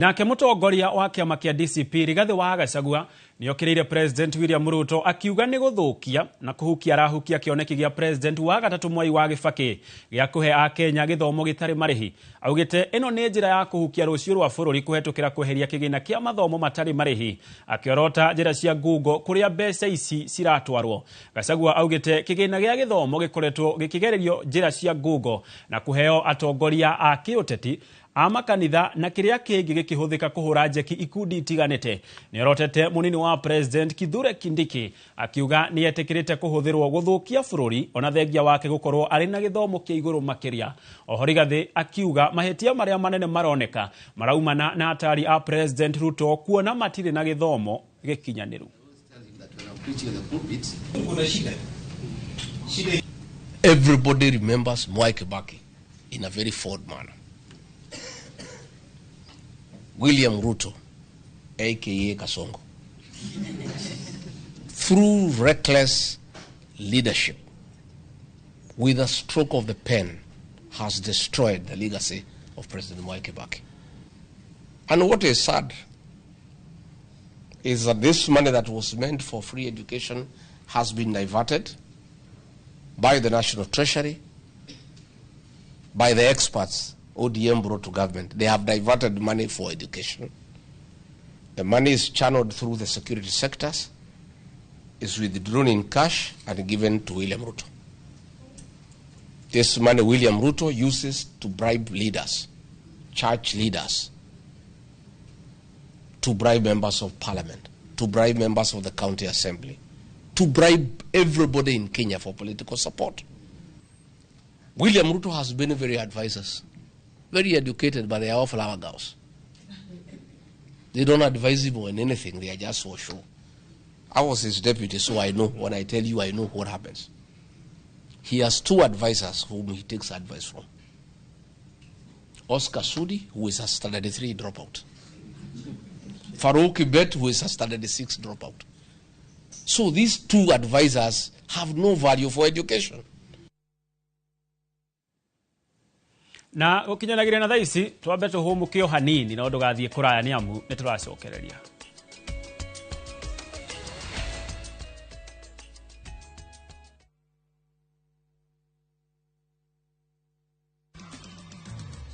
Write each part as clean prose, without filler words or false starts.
Nake mũtongoria wa kĩama kĩa DCP Rigathĩ wa Gachagua nĩokĩrĩire President William Ruto akiuga nĩ gũthũkia na kũhukia arahukia kĩoneki gĩa President wa gatatũ Mwai wa Kibaki gĩa kũhe akenya gĩthomo gĩtarĩ marĩhi. Augĩte ĩno nĩ njĩra ya kũhukia rũciũ rwa bũrũri kũhetũkĩra kweheria kĩgĩna kĩa mathomo matarĩ marĩhi, akĩorota njĩra cia ngungo kũrĩa mbeca ici ciratwarwo. Gachagua augĩte kĩgĩna gĩa gĩthomo gĩkoretwo gĩkĩgererio njĩra cia ngungo na kũheo atongoria a kĩũteti a makanitha na kĩrĩa kĩngĩ gĩkĩhũthĩka kũhũra njeki ikundi itiganĩte. Nĩorotete mũnini wa President Kithure Kindiki akiuga nĩetĩkĩrĩte kũhũthĩrwo gũthũkia bũrũri ona thengia wake gũkorwo arĩ na gĩthomo kĩa igũrũ makĩria. Oho Rigathĩ akiuga mahĩtia marĩa manene maroneka maraumana na atari a President Ruto kuona matirĩ na gĩthomo gĩkinyanĩru. Everybody remembers Mwai Kibaki in a very fond manner. William Ruto, aka Kasongo, through reckless leadership, with a stroke of the pen, has destroyed the legacy of President Mwai Kibaki. And what is sad is that this money that was meant for free education has been diverted by the National Treasury, by the experts ODM brought to government. They have diverted money for education. The money is channeled through the security sectors, is withdrawn in cash and given to William Ruto. This money William Ruto uses to bribe leaders, church leaders, to bribe members of parliament, to bribe members of the county assembly, to bribe everybody in Kenya for political support. William Ruto has been very advisors, very educated, but they are all flower girls. They don't advise him on anything, they are just for show. I was his deputy, so I know. When I tell you, I know what happens. He has two advisors whom he takes advice from. Oscar Sudi, who is a standard 3 dropout. Farouk Kibet, who is a standard 6 dropout. So these two advisors have no value for education. Na gũkinyanagĩria na thaa ici twambe tũhũmũke o hanini no ndũgathiĩ kũraya nĩ amu nĩ tũracokereria.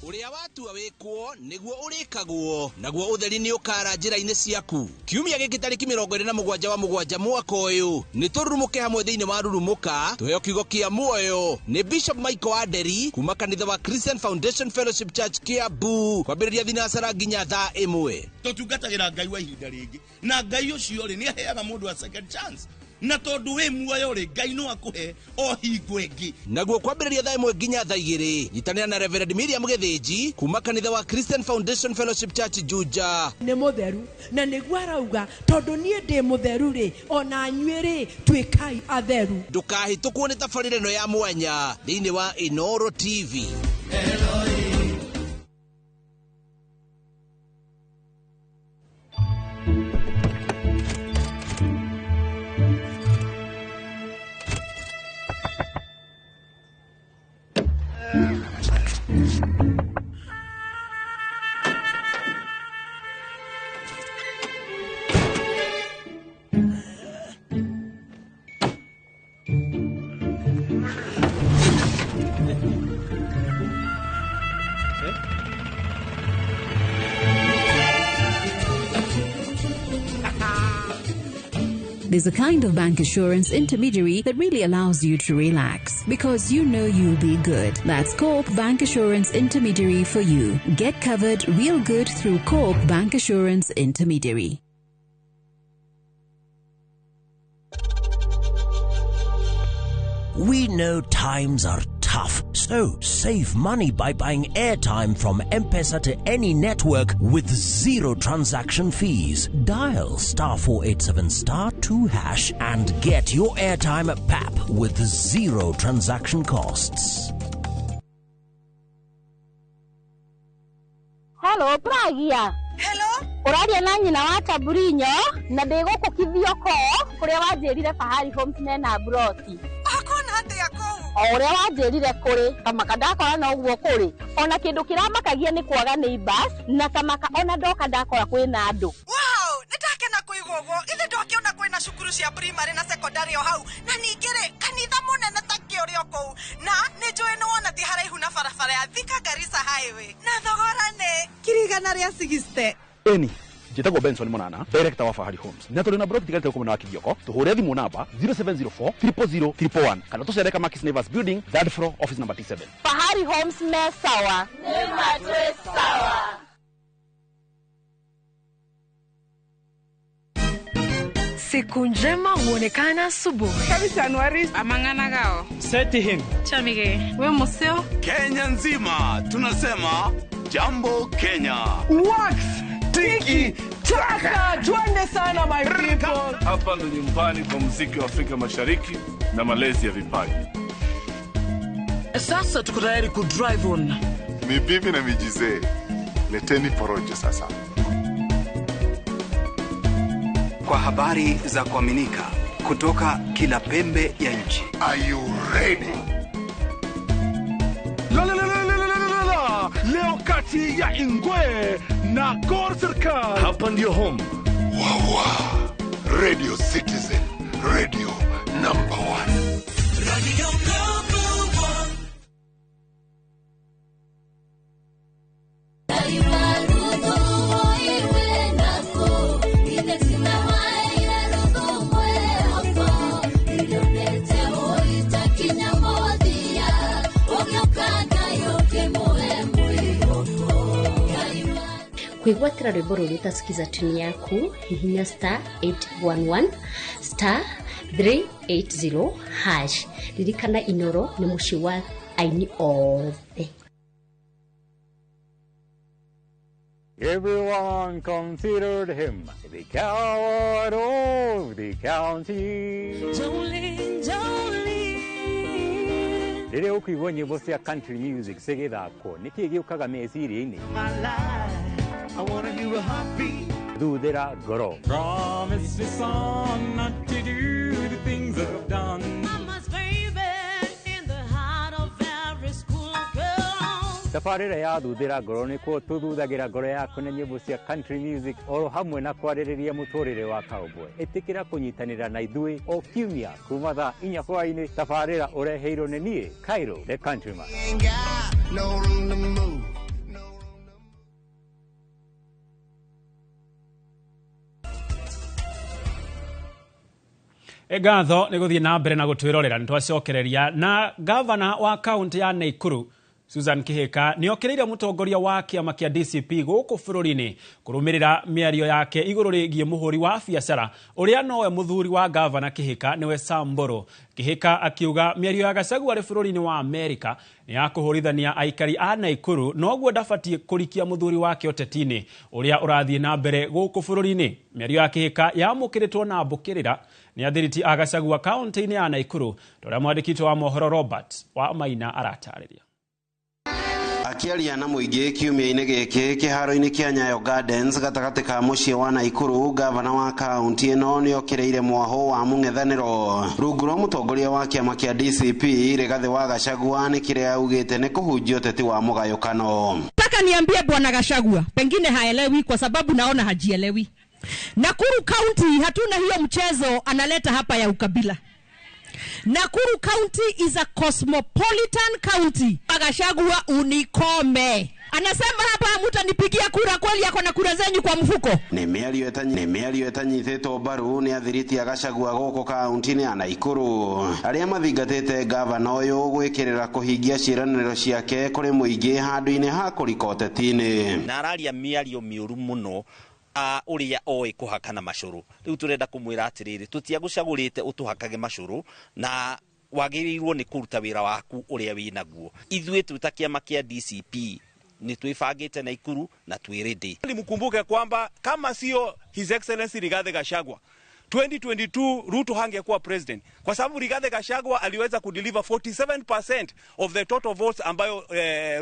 Ũrĩa watua wĩkwo nĩguo ũrĩkagwo naguo ũtheri nĩ ũkara njĩra-inĩ ciaku. Kiumia gĩkĩ tarĩki 27 wa mũgwanja mwaka ũyũ nĩ tũrurumũke hamwe thĩinĩ wa Rurumũka tũheo kiugo kĩa muoyo nĩ Bishop Michael Aderi kuma kanitha wa Christian Foundation Fellowship Church Kiambu kwambĩrĩria thinacara nginya thaa 1. Tũtungatagĩra Ngai wa ihinda rĩngĩ na Ngai ũcio rĩ nĩ aheaga mũndũ a second chance na tondu wi muoyo ri Ngai no akuhe o hingo ĩngĩ. Naguo kwambĩrĩria thaa 1 nginya thaa 2 nyitanĩra na Reverend Miriam Gĩthĩnji kuma kanitha wa Christian Foundation Fellowship Church Juja. Nĩ mũtheru na nĩguo arauga tondu niĩ ndĩ mũtheru rĩ ona inyuĩ rĩ tuĩkai atheru. Ndũkahĩtũkwo nĩ tabarĩra ĩno ya mwanya thĩinĩ wa Inoro TV. There's a kind of bank assurance intermediary that really allows you to relax because you know you'll be good. That's Co-op Bank Assurance Intermediary for you. Get covered real good through Co-op Bank Assurance Intermediary. We know times are tough, so save money by buying airtime from M-Pesa to any network with zero transaction fees. Dial *487*2# and get your airtime at PAP with zero transaction costs. Hello, Pragia. Hello? Ũraria na nyina wa Taburinyo na ndĩ gũkũ Kithioko kũrĩa wanjĩrire Fahari Homes mena broti. Akona atĩa kũu? O ũrĩa wanjĩrire kũrĩ tamaka ndakora no ũguo kũrĩ ona kĩndũ kĩramakagia nĩ kwaga neighbors na tamaka ona ndoka ndakora kwĩna andũ. Wow, nĩndakena kũigua ũguo. Ithe ndwakĩona kwĩna cukuru cia primary na secondary o hau, na ningĩ rĩ kanitha mũnene ta kĩũrĩ o kũu, na nĩ njũĩ nĩ wona ti haraihu na barabara ya Thika Garissa Highway, na thogora nĩ 160,000. Eni njĩtagwo Benson Monana, director wa Fahari Homes, na tũrĩ na broti tigarĩte gũkũ mwena wa Kĩgioko. Tũhũre thimũ namba 0704 000 111 kana tũcere Kamakis Neighbors Building, third floor, office number T7. Fahari Homes me sawa. Nĩ ma twĩ sawa. Siku njema huonekana asubuhi. Amang'anagao. Setihim. Chamige. We museo. Kenya nzima tunasema jambo Kenya. Wax tiki taka, twende sana my people. Hapa ndo nyumbani kwa muziki wa Afrika Mashariki na malezi ya vipaji. Sasa tuko tayari ku drive on. Ni bibi na mijizee, leteni porojo sasa. Kwa habari za kuaminika kutoka kila pembe ya nchi. Are you ready? La la la la la la la. Leo kati ya Ingwe na Gor Serikal. Hapa ndio home. Wawa. Radio Citizen, radio number 1. Radio number 1. Kwĩgwatĩra rwĩmbo rũrũ ũtasikiza tuni yaku hihinya star 811 star 380 hash. Ririkana Inoro nĩ mũciĩ wa aini othe. Everyone considered him the coward of the county. Jolene, Jolene. Rĩrĩa ũkũigua nyĩmbo cia country music cigĩthakwo, nĩ kĩĩ gĩũkaga meciria-inĩ? I wanna hear a heartbeat. Thuthĩra ngoro. Promise me son not to do the things I've done. Mama's baby in the heart of every school girl. Tabarĩra ya thuthĩra ngoro nĩkuo tũthuthagĩra ngoro yaku na nyĩmbo cia country music oro hamwe na kwarĩrĩria mũtũrĩre wa cowboy. Ĩtĩkĩra kũnyitanĩra na ithuĩ o kiumia kuma thaa 4 hwaĩ-inĩ. Tabarĩra ũreheirwo nĩ niĩ Cairo the Countryman. No room to move. Ngatho nĩ gũthiĩ na mbere na gũtwĩrorera. Nĩ twacokereria na gavana wa kaunti ya Nakuru Susan Kihika nĩ okĩrĩire mũtongoria wa kĩama kĩa DCP gũkũ bũrũri-inĩ kũrũmĩrĩra mĩario yake igũrũ rĩgiĩ mũhũri wa biacara ũrĩa nowe mũthuri wa gavana Kihika nĩwe Samburu. Kihika akiuga mĩario ya Gachagua arĩ bũrũri-inĩ wa Amerika nĩ ya kũhũrithania aikari a Nakuru, noguo ndabatiĩ kũrikia mũthuri wake ũteti-inĩ ũrĩa ũrathiĩ na mbere gũkũ bũrũri-inĩ. Mĩario ya Kihika yamũkĩrĩtwo na mbũkĩrĩra nĩ athiriti a Gachagua kaunti-inĩ ya Nakuru, ta ũrĩa mwandĩki witũ wa mohoro Robert wa Maina aratarĩria. Akĩaria na mũingĩ kiumia-inĩ gĩkĩ kĩharo-inĩ kĩa Nyayo Gardens gatagatĩ ka mũciĩ wa Nakuru, gavana wa kaunti ĩno nĩokĩrĩire mwaho wa mũng'ethanĩro rungu rwa mũtongoria wa kĩama kĩa DCP Rigathĩ wa Gachagua nĩ kĩrĩa augĩte nĩ kũhunjia ũteti wa mũgayũkano. Nataka niambie bwana Gachagua, pengine haelewi kwa sababu naona hajielewi. Nakuru County hatuna hiyo mchezo analeta hapa ya ukabila. Nakuru County is a cosmopolitan county. Gachagua unikome. Anasema hapa hamtanipigia kura, kweli yako na kura zenyu kwa mfuko. Nĩ mĩario ĩtanyitĩtwo mbaru nĩ athiriti a Gachagua gũkũ kaunti-inĩ ya Nakuru arĩa mathingatĩte gavana ũyũ gwĩkĩrĩra kũhingia ciĩranĩro ciake kũrĩ mũingĩ handũ-inĩ ha kũrika ũteti-inĩ. Na araria mĩario mĩũru mũno uria oĩ kũhakana macũrũ. Rĩu tũrenda kũmwĩra atĩrĩrĩ, tũtiagũcagũrĩte ũtũhakage macũrũ na wagĩrĩirwo nĩ kũruta wĩra waku ũrĩa wĩnaguo. Ithuĩ twĩ ta kĩama kĩa DCP nĩ twĩbangĩte Nakuru na twĩ ready. Mkumbuke kwamba kama sio His Excellency Rigathi Gachagua, 2022 Ruto hangekuwa president kwa sababu Rigathi Gachagua aliweza kudeliver 47% of the total votes ambayo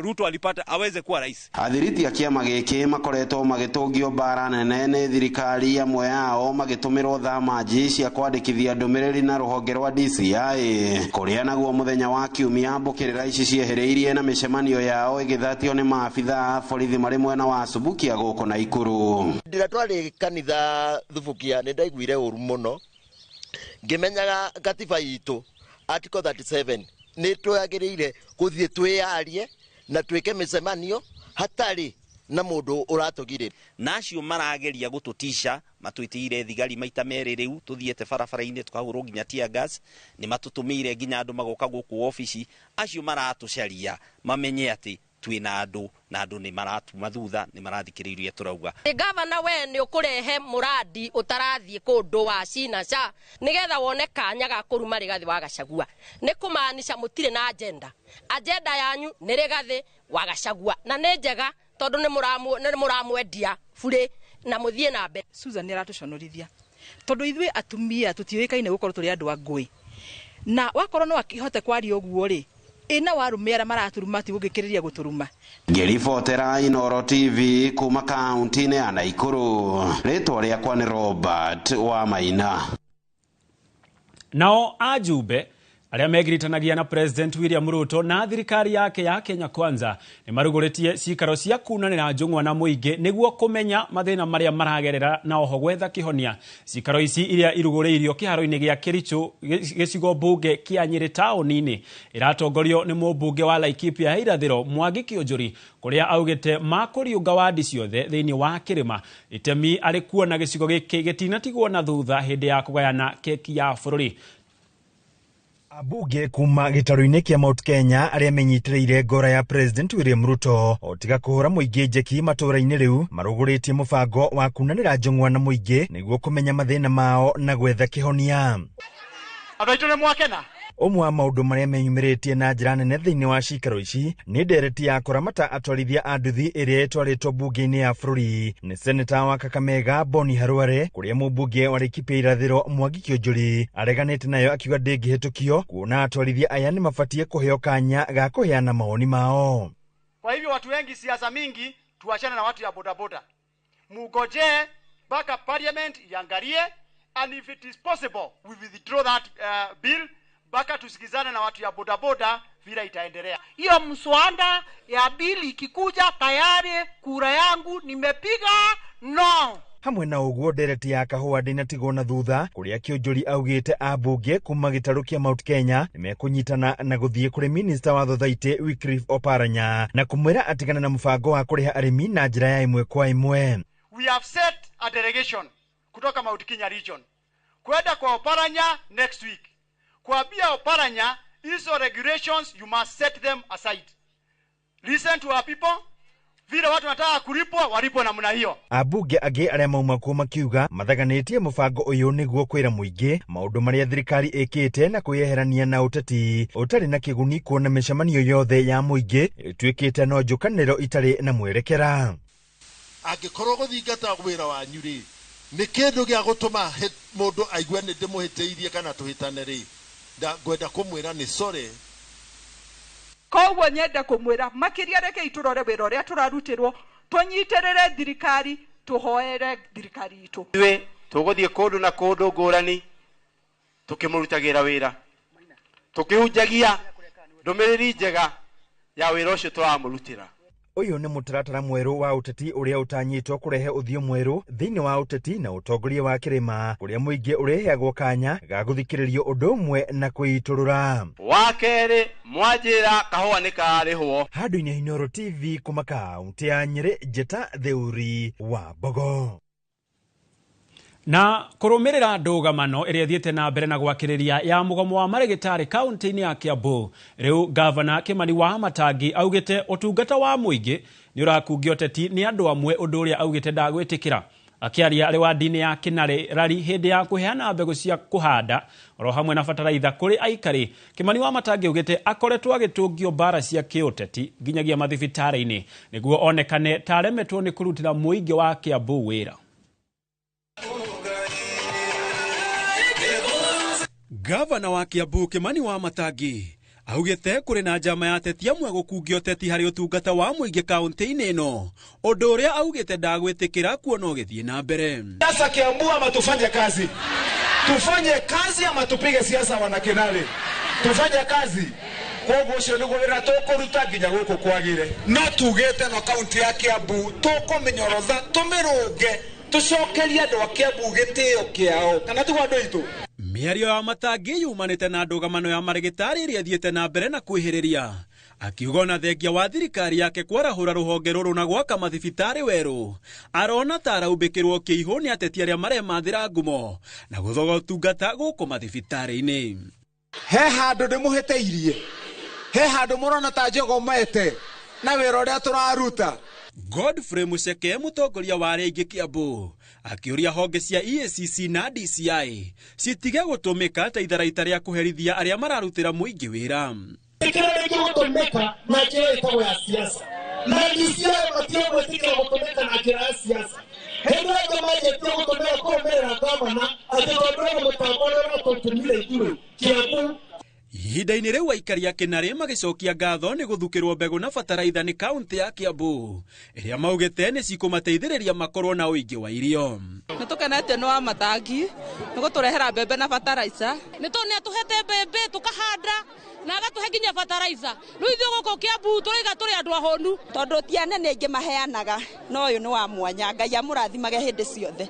Ruto alipata aweze kuwa rais. Athiriti a kĩama gĩkĩ makoretwo magĩtũngio mbara nene nĩ thirikari, amwe ao magĩtũmĩrwo thamanji cia kwandĩkithia ndũmĩrĩri na rũhonge rwa DCI kũrĩa naguo mũthenya wa kiumia mbũkĩrĩra ici ciehereirie na mĩcemanio yao ĩgĩthatio nĩ maabitha a borithi marĩ mwena wa Subukia gũkũ Naikuru. Ndĩra twarĩ kanitha Thubukia nĩ ndaiguire ũru mũno ngĩmenyaga katiba itũ article 37 nĩ twagĩrĩire gũthiĩ twĩyarie na twĩke mĩcemanio hatarĩ na mũndũ ũratũgirĩrĩria. Na acio marageria gũtũtisha matwĩtĩire thigari maita merĩ rĩu tũthiĩte barabara-inĩ tũkahũrwo nginya tear gas, nĩ matũtũmĩire nginya andũ magoka gũkũ obici. Acio maratũcaria mamenye atĩ twĩna andũ na andũ nĩ maratuma thutha, nĩ marathikĩrĩria tũrauga. Gavana we nĩ ũkũrehe mũrandi ũtarathiĩ kũndũ wa cina ca nĩgetha wone kanya ga kũruma Rigathi wa Gachagua. Nĩ kũmaanisha mũtirĩ na agenda. Agenda yanyu nĩ Rigathi wa Gachagua na nĩ njega tondũ nĩ mũramwendia burĩ na mũthiĩ na mbere. Susan nĩ aratũconorithia tondũ ithuĩ atumia tũtiũĩkaine gũkorwo tũrĩ andũ a ngũĩ, na wakorwo no akĩhote kwaria ũguo rĩ, ĩna warũme arĩa maraturuma ti gũgĩkĩrĩria gũtũruma. Ngĩribotera Inooro TV kuma kaunti-inĩ ya Naikuru, rĩtwa rĩakwa nĩ Robert wa Maina. Nao ajumbe arĩa megiritanagia na President William Ruto na thirikari yake ya Kenya Kwanza nĩ marugũrĩtie cikaro cia kunanĩra njũng'wa na mũingĩ nĩguo kũmenya mathĩna marĩa maragerera na oho gwetha kĩhonia. Cikaro ici iria irugũrĩirio kĩharo-inĩ gĩa Kericho gĩcigo mbunge kĩa Nyĩrĩ taũni-inĩ ĩratongorio nĩ mũmbunge wa Laikipia ya Irathĩro Mwangi Kĩũnjũri, kũrĩa augĩte makũriũnga wadi ciothe thĩinĩ wa kĩrĩma itemi arĩ kuona gĩcigo gĩkĩ gĩtinatigwo na thutha hĩndĩ ya kũgayana keki ya bũrũri. Abunge kuma gĩtarũ-inĩ kĩa Mount Kenya arĩa menyitĩrĩire ngora ya President William Ruto o tiga kũhũra mũingĩ njeki matũũra-inĩ rĩu marũgũrĩtie mũbango wa kunanĩra njũng'wa na mũingĩ nĩguo kũmenya mathĩna mao na gwetha kĩhonia. Andũ aitũ nĩ mwakena. Ũmwe wa maũndũ marĩa meyumĩrĩtie na njĩra nene thĩinĩ wa cikaro ici nĩ ndereti ya kũramata atwarithia a nduthi ĩrĩa ĩtwarĩtwo mbunge-inĩ ya bũrũri nĩ seneta wa Kakamega Boni Harware, kũrĩa mũmbunge wa Laikipia Irathĩro Mwangi Kĩũnjũri areganĩte nayo akiuga ndĩngĩhĩtũkio kuona atwarithia aya nĩ mabatiĩ kũheo kanya ga kũheana mawoni mao. Kwa hivyo watu wengi, siasa mingi, tuachane na watu ya bodaboda, mugojee mpaka parliament iangalie, and if it is possible we withdraw that bill mpaka tusikizane na watu ya bodaboda vile itaendelea. Hiyo mswada ya bili ikikuja tayari kura yangu nimepiga no. Hamwe na ũguo ndereti ya kahũa ndĩnatigwo na thutha kũrĩa Kĩũnjũri augĩte ambunge kuma gĩtarũ kĩa Mount Kenya nĩmekũnyitana na gũthiĩ kũrĩ minista wa thothaitĩ Wycliffe Oparanya na kũmwĩra atigane na mũbango wa kũrĩha arĩmi na njĩra ya ĩmwe kwa ĩmwe. We have set a delegation kutoka Mount Kenya region kwenda kwa Oparanya next week. Kuambia Oparanya, hizo regulations you must set them aside. Listen to our people. Vile watu wanataka kulipwa walipwe namna hiyo. Abunge angĩ arĩa mauma kuo makiuga mathaganĩtie mũbango ũyũ nĩguo kwĩra mũingĩ maũndũ marĩa thirikari ĩkĩte na kwĩyeherania na ũteti ũtarĩ na kĩguni kuona mĩcemanio yothe ya mũingĩ ĩtuĩkĩte no njũkanĩro itarĩ na mwerekera. Angĩkorwo gũthingata wĩra wanyu rĩ nĩ kĩndũ gĩa gũtũma mũndũ aigue nĩ ndĩmũhĩtĩirie kana tũhĩtane rĩ, ngwenda kũmwĩra nĩ sorry. Koguo nyende kũmwĩra makĩria rekei tũrore wĩra ũrĩa tũrarutĩrwo, tũnyitĩrĩre thirikari, tũhoere thirikari itũ. Ithuĩ tũgũthiĩ kũndũ na kũndũ ngũrani tũkĩmũrutagĩra wĩra, tũkĩhunjagia ndũmĩrĩri njega ya wĩra ũcio tũramũrutĩra. Ũyũ nĩ mũtaratara mwerũ wa ũteti ũrĩa ũtanyĩtwo kũrehe ũthiũ mwerũ thĩinĩ wa ũteti na ũtongoria wa kĩrĩma kũrĩa mũingĩ ũrĩheagwo kanya ga gũthikĩrĩrio ũndũ ũmwe na kwĩitũrũra. Wa kerĩ mwanjĩra kahũa nĩ karĩhwo. Handũ-inĩ Inooro TV kuma kaunti ya Nyĩrĩ, Njĩta Theuri wa Mbogo. Na kũrũmĩrĩra ndũgamano ĩrĩa ĩthiĩte na mbere na gwakĩrĩria ya mũgomo wa marĩgĩtarĩ kaunti-inĩ ya Kiambu, rĩu gavana Kimani wa Matangi augĩte ũtungata wa mũingĩ nĩ ũrakungio ũteti nĩ andũ amwe, ũndũ ũrĩa augĩte ndagwĩtĩkĩra. Akĩaria arĩ wadi-inĩ ya Kinarĩ Rari hĩndĩ ya kũheana mbegũ cia kũhanda oro hamwe na bataraitha kũrĩ aikari, Kimani wa Matangi augĩte akoretwo agĩtũngio mbara cia kĩũteti nginyagia mathibitarĩ-inĩ nĩguo onekane ta aremetwo nĩ kũrutĩra mũingĩ wa Kiambu wĩra. Gavana wa Kiambu Kimani wa Matangi augĩte kũrĩ na njama ya ateti amwe gũkungia ũteti harĩ ũtungata wa mũingĩ kaũntĩ-inĩ ĩno, ũndũ ũrĩa augĩte ndagwĩtĩkĩra kuona ũgĩthiĩ na mbere. Sasa Kiambu ama tufanye kazi, tufanye kazi ama tupige siasa wanakenali, tufanye kazi koguo ucio niguo wira tukuruta nginya guku kwagire. No tugite no kaunti ya Kiambu tukuminyorotha tumirunge tucokerie andu a Kiambu gitio kiao kana tiguo andu aitu. Mĩario ya Matangi yumanĩte na ndũgamano ya marĩgĩtarĩ ĩrĩa ĩthiĩte na mbere na kwĩhĩrĩria, akiuga ona thengia wa thirikari yake kwarahũra rũhonge rũrũ na gwaka mathibitarĩ werũ, arona ta araumbĩkĩrwo kĩihũ nĩ ateti arĩa maremathĩra ngumo na gũthoga ũtungata gũkũ mathibitarĩ-inĩ. He handũ ndĩmũhĩtĩirie, he handũ mũrona ta njogomete na wĩra ũrĩa tũraruta. Godfrey Mucheke, mũtongoria wa arĩa aingĩ Kiambu, akĩũria honge cia EACC na DCI citige gũtũmĩka ta itharaita rĩa kũherithia arĩa mararutĩra mũingĩ wĩra. Kĩrĩa gĩgũtũmĩka na njĩra ĩtagwo ya siasa, na DCI matige gwĩtĩkĩra gũtũmĩka na njĩra ya siasa. Hĩndĩ ĩrĩa manjĩtie gũtũmĩra kũrũmĩrĩra gavana atĩ tondũ ena mũtambo ũrĩa ũratũtũmire ithuĩ Kiambu. Ihinda-inĩ rĩu aikari a Kĩnarĩ magĩcokia ngatho nĩ gũthukĩrwo mbegũ na bataraitha nĩ kaũntĩ ya Kiambu ĩrĩa maugĩte nĩ cikũmateithĩrĩria makorwo na ũingĩ wa irio. Nĩ tũkenete nĩ wa Matangi nĩ gũtũrehera mbembe na bataraitha, nĩ tondũ nĩ atũhete mbembe tũkahanda na agatũhe nginya bataraitha. Rĩu ithuĩ gũkũ Kiambu tũraiga tũrĩ andũ ahũnu, tondũ ti anene aingĩ maheanaga, no ũyũ nĩ wa mwanya. Ngai amũrathimage hĩndĩ ciothe.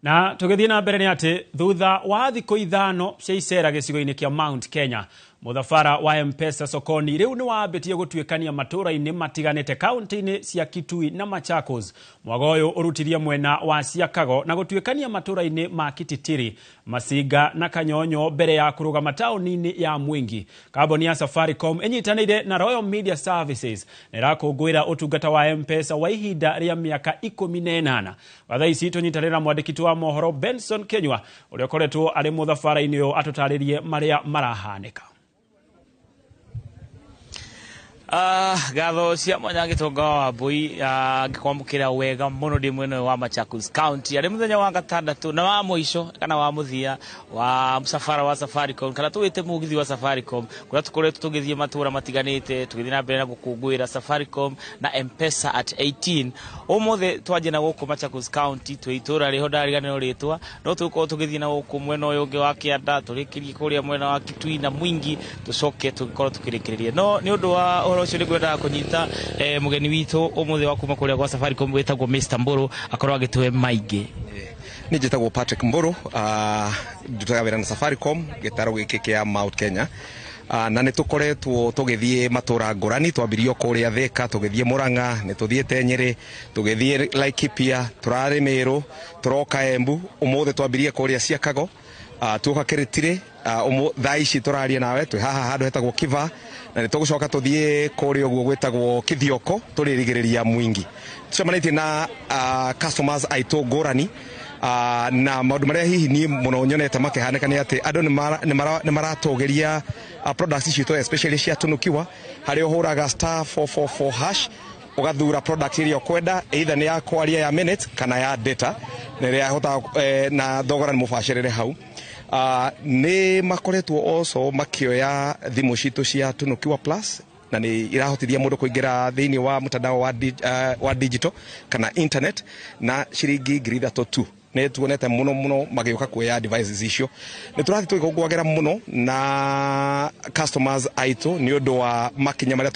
Na tũgĩthiĩ na mbere nĩ atĩ thutha wa thikũ 5 cia icera gĩcigo-inĩ kĩa Mount Kenya, mũthabara wa M-Pesa sokoni rĩu nĩ wambĩtie gũtuĩkania matũũra-inĩ matiganĩte kaũntĩ-inĩ cia Kitui na Machakos. Mwago ũyũ ũrutirie mwena wa Ciakago na gũtuĩkania matũũra-inĩ ma Kititiri, Masinga na Kanyonyo mbere ya kũrũgama taũni-inĩ ya Mwingi. Kambuni ya Safaricom ĩnyitanĩire na Royal Media Services na ĩrakũngũĩra ũtungata wa M-Pesa wa ihinda rĩa mĩaka 18. Thaa ici tũnyitanĩre na mwandĩki wa mohoro Benson Kenywa ũrĩa ũkoretwo arĩ mũthabara-inĩ ũyũ atũtarĩrie marĩa marahanĩka. Ngatho cia mwanya gĩtonga wa Mbui, ngĩkwamũkĩra wega mũno ndĩ mwena wa Machakos County arĩ mũthenya wa gatandatũ na wa mũico kana wa mũthia wa mũcabara wa Safaricom kana tũwĩte mũgithi wa Safaricom kũrĩa tũkoretwo tũgĩthiĩ matũũra matiganĩte tũgĩthiĩ na mbere na gũkũngũĩra Safaricom na M-Pesa at 18. Ũmũthĩ twanjia na gũkũ Machakos County twĩ itũũra rĩho ndariganĩrwo rĩtwa, no tũgũkorwo tũgĩthiĩ na gũkũ mwena ũyũ ũngĩ wa kĩanda tũrĩkĩrie kũrĩa mwena wa Kitui na Mwingi tũcoke tũgĩkorwo tũkĩrĩkĩrĩria. No nĩ ũndũ wa ũhoro ũcio nĩngwendaga kũnyita mũgeni witũ ũmũthĩ wa kuma kũrĩa gwa Safaricom wĩtagwo Mr Mburu akorwo agĩtũhe maingĩ. Niĩ njĩtagwo Patrick Mburu, ndutaga wĩra na Safaricom gĩtarũ gĩkĩ kĩa Mount Kenya. Na nĩ tũkoretwo tũgĩthiĩ matũra ngũrani, twambirie kũrĩa Thika, tũgĩthiĩ Murang'a, nĩ tũthiĩte Nyĩrĩ, tũgĩthiĩ Laikipia, tũrarĩ Meru, tũroka Embu, ũmũthĩ twambirie kũrĩa Ciakago, tuoka Kĩrĩtirĩ, thaa ici tũraria nawe twĩ haha handũ hetagwo Kiva, na nĩ tũgũcoka tũthiĩ kũrĩa ũguo gwĩtagwo Kĩthioko tũrĩrigĩrĩria Mwingi. Tũcemanĩtie na customers aitũ ngũrani, na maũndũ marĩa hihi niĩ mũno nyonete makĩhanĩka nĩ atĩ andũ nĩ maratũgĩria products citũ especially cia Tunukiwa, harĩa ũhũraga star 444 hash ũgathura product ĩrĩa ũkwenda, either nĩ ya kwaria ya minute kana ya data, na ĩrĩa ĩhotaga na thogora nĩ mũbacĩrĩre hau. Nĩ makoretwo also makĩoya thimũ citũ cia Tunukiwa Plus, na nĩ irahotithia mũndũ kũingĩra thĩinĩ wa mtandao wa digital kana internet na ciringi 3,000 tu. Nĩ tuonete mũno mũno magĩũka kuoya devices icio. Nĩ tũrathiĩ tũgĩkũngũagĩra mũno na customers aitũ nĩ ũndũ wa makinya marĩa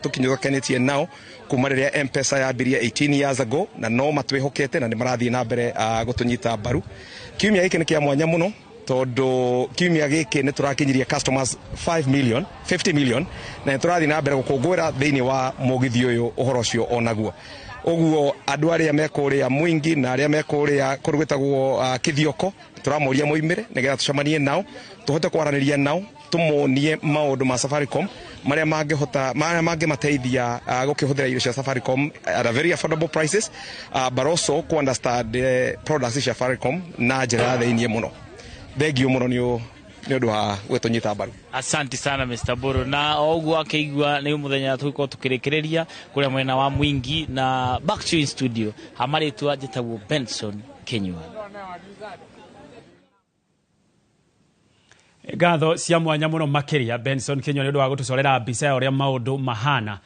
tũkinyũthokanĩtie nao kuma rĩrĩa M-Pesa yambirie 18 years ago, na no matwĩhokete na nĩ marathiĩ na mbere gũtũnyita mbaru. Kiumia gĩkĩ nĩ kĩa mwanya mũno tondũ kiumia gĩkĩ nĩ tũrakinyirie customers 5 million, 50 million, na nĩ tũrathiĩ na mbere gũkũngũĩra thĩinĩ wa mũgithi ũyũ ũhoro ũcio onaguo. Ũguo andũ arĩa me kũrĩa Mwingi na arĩa me kũrĩa kũndũ gwĩtagwo Kĩthioko tũramoria moimĩre nĩgetha tũcemanie nao, tũhote kwaranĩria nao, tũmonie maũndũ ma Safaricom marĩa mangĩhota, marĩa mangĩmateithia gũkĩhũthĩra irio cia Safaricom at a very affordable prices, but also ku understand products cia Safaricom na njĩra ya thĩiniĩ mũno. Thengiũ mũno nĩ ũndũ wa gwĩtũnyita mbaru. Asante sana Mr. Mburu. Na oguo akĩigua nĩ mũthenya tũgũkorwo tũkĩrĩkĩrĩria kũrĩa mwena wa Mwingi, na back to you in studio. Hamarĩtwa njĩtagwo Benson Kinyua. Ngatho cia mwanya muno makiria Benson Kinyua ni undu wa gutucorera mbica ya uria maundu mahana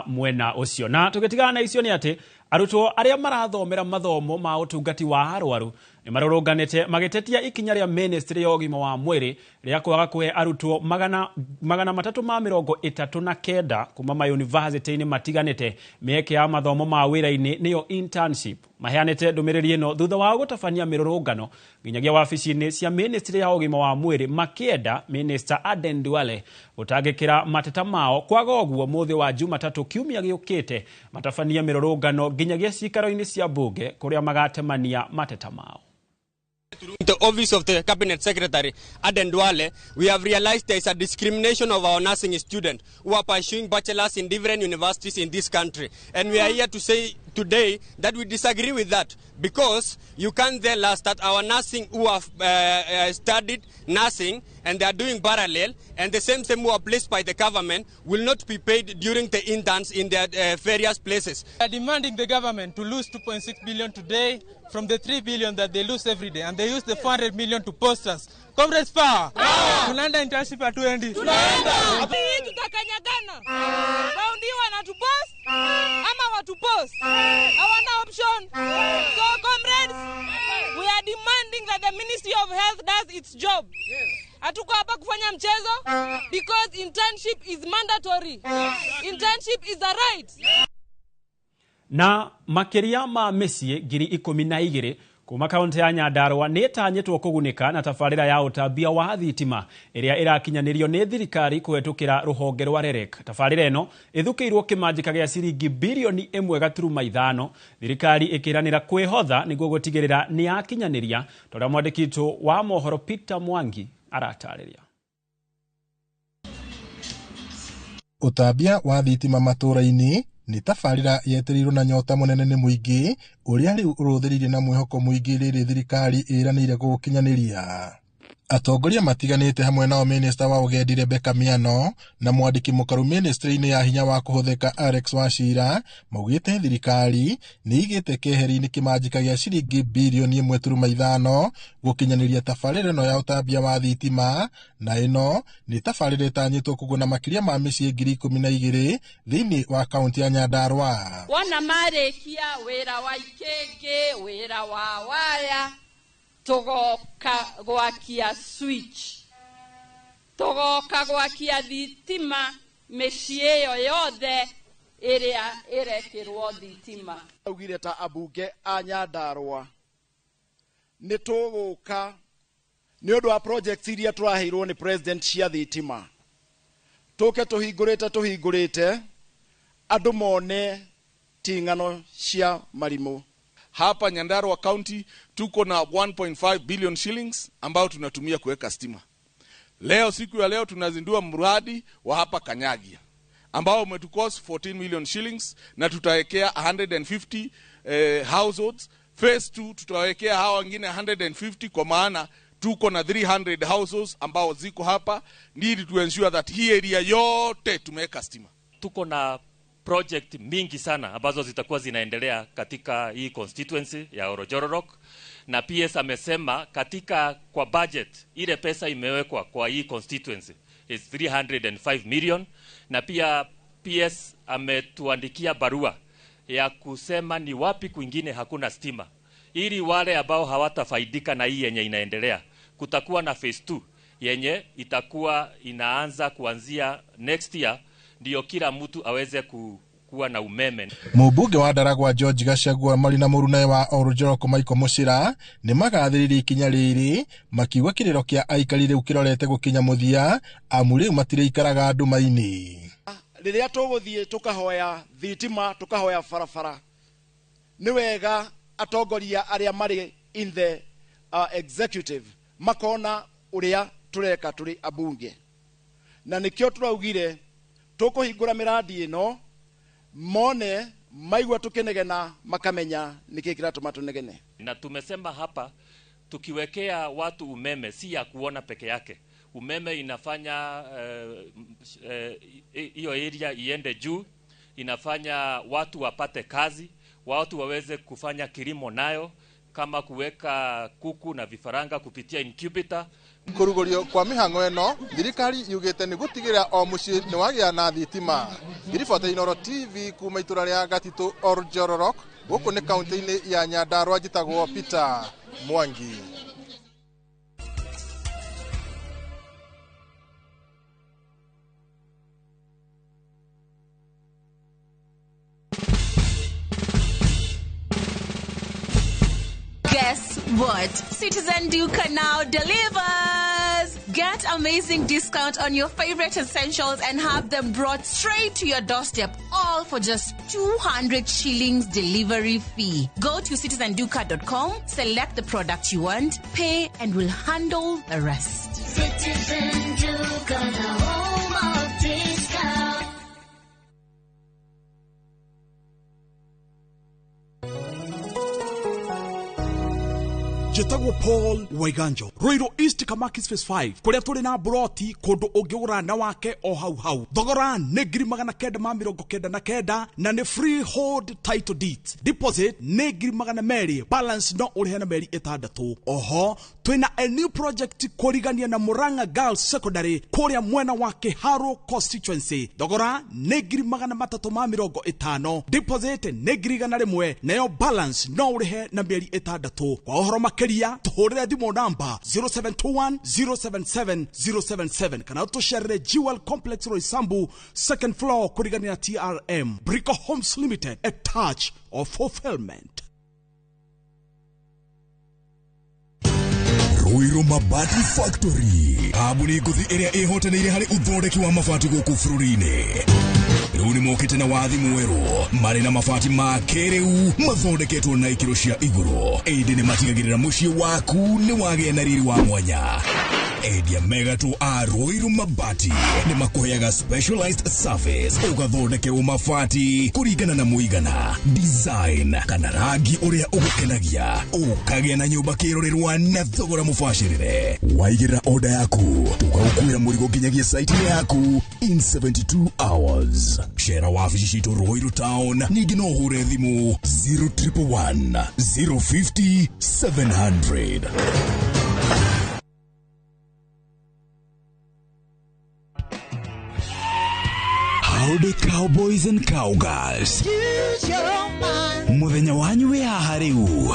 mwena ucio. Na tugitigana na icio ni ati arutwo aria marathomera mathomo ma utungati wa arwaru ni marurunganite magitetia ikinya ria ministry ya ugima wa mwiri ria kwaga kuhe arutwo 339 kuma ma university-ini matiganite mieke ya mathomo ma wira-ini niyo internship. Maheanite ndumiriri ino thutha wa gutabania mirurungano nginyagia wabici-ini cia ministry ya ugima wa mwiri makienda Minister Aden Duale gutangikira mateta mao kwaga uguo muthi wa Jumatatu kiumia giukite matabania mirurungano nginyagia cikaro-ini cia bunge kuria magatemania mateta mao. The office of the Cabinet Secretary, Aden Duale, we have realized there is a discrimination of our nursing students who are pursuing bachelors in different universities in this country. And we are here to say today that we disagree with that, because you can't tell us that our nursing who have studied nursing and they are doing parallel, and the same who are placed by the government will not be paid during the interns in their various places. We are demanding the government to lose 2.6 billion today from the 3 billion that they lose every day, and they use the 400 million to post us. Comrades, power! Tunaenda internship hatuendi. Tunaenda. Tutakanyagana. Raundi wanatupost ama watupost. Hawana option. So comrades, we are demanding that the Ministry of Health does its job. Hatuko hapa kufanya mchezo, because internship is mandatory. Internship is a right. Na makiria ma mĩciĩ 12,000 kuma kaunti ya Nyandarua nĩ ĩtanyĩtwo kũgunĩka na tabarĩra ya ũtambia wa thitima ĩrĩa ĩrakinyanĩrio nĩ thirikari kũhetũkĩra rũhonge rwa REREC. Tabarĩra ĩno ĩthukĩirwo kĩmanjĩka gĩa ciringi birioni 1.5, thirikari ĩkĩranĩra kwĩhotha nĩguo gũtigĩrĩra nĩ yakinyanĩria, ta ũrĩa mwandĩki witũ wa mohoro Peter Mwangi aratarĩria. Ũtambia wa thitima matũra-inĩ nĩ tabarĩra yetereirwo na nyota mũnene nĩ mũingĩ ũrĩa rĩu ũrũthĩrĩirie na mwĩhoko mũingĩ rĩrĩ thirikari ĩranĩire gũũkinyanĩria. Atongoria matiganĩte hamwe nao minista wa ũgendi Rebecca Miano na mwandĩki mũkaru ministry-inĩ ya hinya wa kũhũthĩka Alex Wachira maugĩte thirikari nĩ ĩigĩte keheri-inĩ kĩmanjĩka gĩa ciringi birioni 1.5 gũkinyanĩria tabarĩra ĩno ya ũtambia wa thitima, na ĩno nĩ tabarĩra ĩtanyĩtwo kũguna makĩria ma mĩciĩ 12,000 thĩinĩ wa kaunti ya Nyandarua. Wona marĩkia wĩra wa ikĩngĩ, wĩra wa waya, tugoka gwakia switch, tugoka gwakia thitima mĩciĩ ĩyo yothe ĩrĩa ĩrekĩrwo thitima. Augire ta abunge a Nyandarua nĩ tũgũka nĩ ũndũ wa projects iria tũraheirwo nĩ president cia thitima, tũke tũhingũrĩte andũ mone ti ng'ano cia marimũ. Hapa Nyandarua County tuko na 1.5 billion shillings ambao tunatumia kuweka stima. Leo, siku ya leo, tunazindua mradi wa hapa Kanyagia ambao umetucost 14 million shillings na tutawekea 150 households. Phase 2 tutawekea hawa wengine 150, kwa maana tuko na 300 households ambao ziko hapa, need to ensure that hii area yote tumeweka stima. Tuko na project mingi sana ambazo zitakuwa zinaendelea katika hii constituency ya Oljororok, na PS amesema katika kwa budget ile pesa imewekwa kwa hii constituency is 305 million, na pia PS ametuandikia barua ya kusema ni wapi kwingine hakuna stima, ili wale ambao hawatafaidika na hii yenye inaendelea, kutakuwa na phase 2 yenye itakuwa inaanza kuanzia next year, ndio kila mtu aweze kuwa na umeme. Mũmbunge wa Ndaragwa George Gachagua marĩ na mũrunae wa Oljororok Michael Muchira nĩ magathĩrĩirie ikinya rĩrĩ, makiuga kĩrĩro kĩa aikari rĩu kĩrorete gũkinya mũthia, amu rĩu matirĩikaraga nduma-inĩ. Rĩrĩa tũgũthiĩ tũkahoya thitima, tũkahoya barabara, nĩ wega atongoria arĩa marĩ in the executive makona ũrĩa tũreka tũrĩ abunge, na nĩkĩo tũraugire tũkũhingũra mĩradi ĩno mone maigua tũkĩnegena makamenya nĩkĩ kĩratũma tũnegene. Na tumesema hapa tukiwekea watu umeme si ya kuona peke yake. Umeme inafanya hiyo area iende juu, inafanya watu wapate kazi, watu waweze kufanya kilimo nayo, kama kuweka kuku na vifaranga kupitia incubator. Kũrugũrio kwa mĩhang'o ĩno thirikari yugĩte nĩ gũtigĩrĩra o mũciĩ nĩ wagĩa na thitima. Ngiribota Inooro TV kuma itũra rĩa Gatitũ Oljororok, gũkũ nĩ kaunti-inĩ ya Nyandarua, njĩtagwo Peter Mwangi. Guess what? Citizen Duka now delivers! Get amazing discount on your favorite essentials and have them brought straight to your doorstep, all for just 200 shillings delivery fee. Go to citizenduka.com, select the product you want, pay, and we'll handle the rest. Citizen Duka, the home of discount. Njĩtagwo Paul Waiganjo, Ruiru East Kamakis Phase 5, kũrĩa tũrĩ na mburoti kũndũ ũngĩgũra na wake o hau hau. Thogora nĩ 999 na nĩ freehold title deeds. Deposit nĩ 200,000, balance no ũrĩhe na mĩeri 6. Oho twĩna a new project kũrigania na Murang'a Girls Secondary kũrĩa mwena wa Kiharu constituency. Thogora nĩ 350,000, deposit nĩ 100,000, nayo balance no ũrĩhe na mĩeri 6. Kwa ũhoro makĩria tũhũrĩre thimũ namba 0721 077 077 kana tũcerere Jewel Complex Roysambu second floor kũrigania na TRM. Brico Homes Limited, a touch of fulfillment. Ruiru Mabati Factory, kambuni ngũthi ĩrĩa ĩhotanĩire harĩ ũthondeki wa mabati gũkũ bũrũri-inĩ. Rĩu nĩmokĩte na wathi mwerũ, marĩ na mabati ma kĩrĩu mathondeketwo na ikĩro cia igũrũ, ĩndĩ nĩmatigagĩrĩra mũciĩ waku nĩ wagĩa na riri wa mwanya. Endia megatũ a Ruiru Mabati nĩmakũheaga specialized service, ũgathondekerwo mabati kũringana na mũigana, design kana rangi ũrĩa ũgũkenagia, ũkagĩa na nyũmba kĩrorerwa na thogora mũbacĩrĩre. Waigĩrĩra order yaku, tũgagũkuĩra mũrigo nginyagia site-inĩ yaku in 72 hours. Cera wabici citũ Ruiru Town, ningĩ no ũhũre thimũ 0111 050 700. Howdy cowboys and cowgirls. Muthenya wanyu wĩ haha rĩu.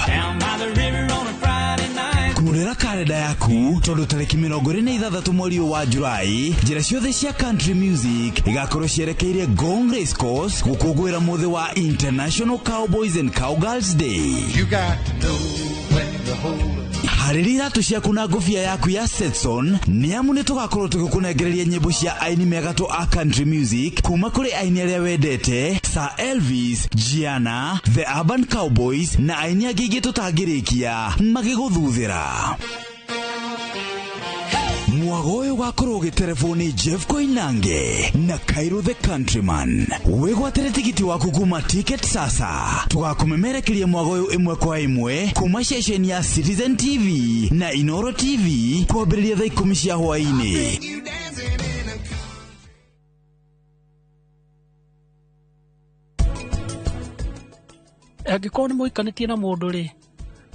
Kũrĩra karenda yaku tondũ tarĩki 26 mweri wa Julai, njĩra ciothe cia country music igakorwo cierekeire Ngong Race Course gũkũngũĩra mũthĩ wa International Cowboys and Cowgirls Day. You got to know when to hold up. Harĩria iratũ ciaku na ngũbia yaku ya Stetson nĩ amu nĩ tũgakorwo tũgĩkũnengereria nyĩmbo cia aini megatũ a country music kuma kũrĩ aini arĩa wendete, Sir Elvis, Gianna, The Urban Cowboys na aini angĩ aingĩ tũtangĩrĩkia magĩgũthuthĩra. Mwago ũyũ ũgakorwo ũgĩterebwo nĩ Jeff Koinange na Cairo the Countryman. Wĩgwatĩre tigiti waku kuma Ticket Sasa. Tũgakũmemerekeria mwago ũyũ ĩmwe kwa ĩmwe kuma ceceni ya Citizen TV na Inooro TV kwambĩrĩria thaa 10 cia hwaĩ-inĩ. Angĩkorwo nĩ mũikanĩtie na mũndũ rĩ,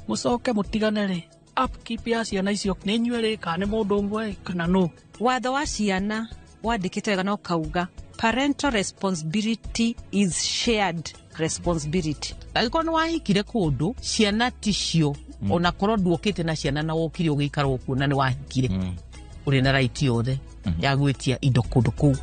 mũcoke mũtigane rĩ, upkeep ya ciana icio nĩ inyuĩ rĩ kana nĩ mũndũ ũmwe kana nũ? Watho wa ciana wandĩkĩtwo wega na ũkauga parental responsibility is shared responsibility. Angĩkorwo nĩ wahikire kũndũ ciana ticio, ona korwo nduokĩte na ciana na wokire ũgĩikara kuo na nĩ wahikire, ũrĩ na right yothe ya gwĩtia indo kũndũ kũu.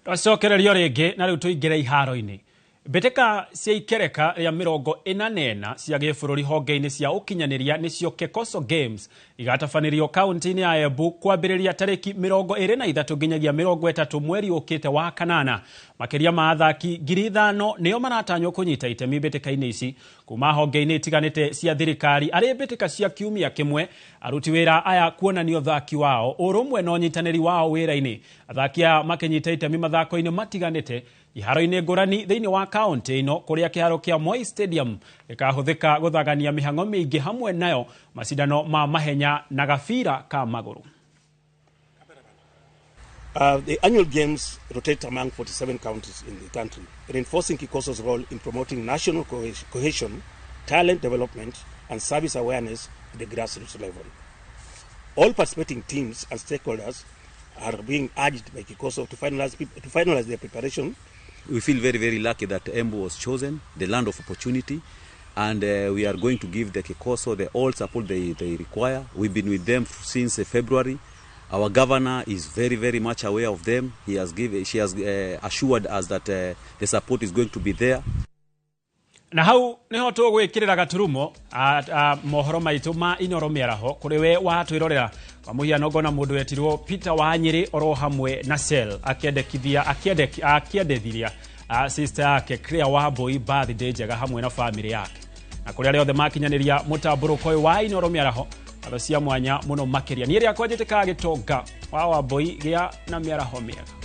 Twacokererio rĩngĩ na rĩu tũingĩre iharo-inĩ. Mbĩtĩka cia ikereka rĩa 44 cia gĩbũrũri honge-inĩ cia ũkinyanĩria nĩcio Kekoso Games igatabanĩrio kaunti-inĩ ya Embu kwambĩrĩria tarĩki 23 nginyagia 30 mweri ũkĩte wa kanana. Makĩria ma athaki 5,000 nĩo maratanywo kũnyita itemi mbĩtĩka-inĩ ici kuma honge-inĩ itiganĩte cia thirikari arĩ mbĩtĩka cia kiumia kĩmwe. Aruti wĩra aya kuonania ũthaki wao, ũrũmwe na ũnyitanĩri wao wĩra-inĩ. Athaki aya makĩnyita itemi mathako-inĩ matiganĩte iharo-inĩ ngũrani thĩinĩ wa kaũntĩ ĩno, kũrĩa kĩharo kĩa Moi Stadium gĩkahũthĩka gũthagania mĩhang'o mĩingĩ, hamwe nayo macindano ma mahenya na gabira ka magũrũ. The annual games rotate among 47 counties in the country, reinforcing Kikoso's role in promoting national cohesion, talent development, and service awareness at the grassroots level. All participating teams and stakeholders are being urged by Kikoso to finalize their preparation. We feel very, very lucky that Embu was chosen, the land of opportunity, and we are going to give the Kikoso the all support they require. We've been with them since February. Our governor is very, very much aware of them. He has given, she has assured us that the support is going to be there. Na hau niho tũgwĩkĩrĩra gaturumo mohoro maitũ ma Inoro mĩaraho kũrĩ we watwĩrorera. Kwa mũhiano, ngona mũndũ wetirwo Peter wa Nyĩrĩ oro hamwe na Sel akĩendekithia akĩendethiria sister yake Claire Wambui birthday njega hamwe na family yake, na kũrĩ arĩa othe makinyanĩria mũtambũrũko ũyũ wa Inoro mĩaraho, ngatho cia mwanya mũno makĩria. Niĩ rĩakwa njĩtĩkaga gĩtonga wa Wambui, gĩa na mĩaraho mĩega.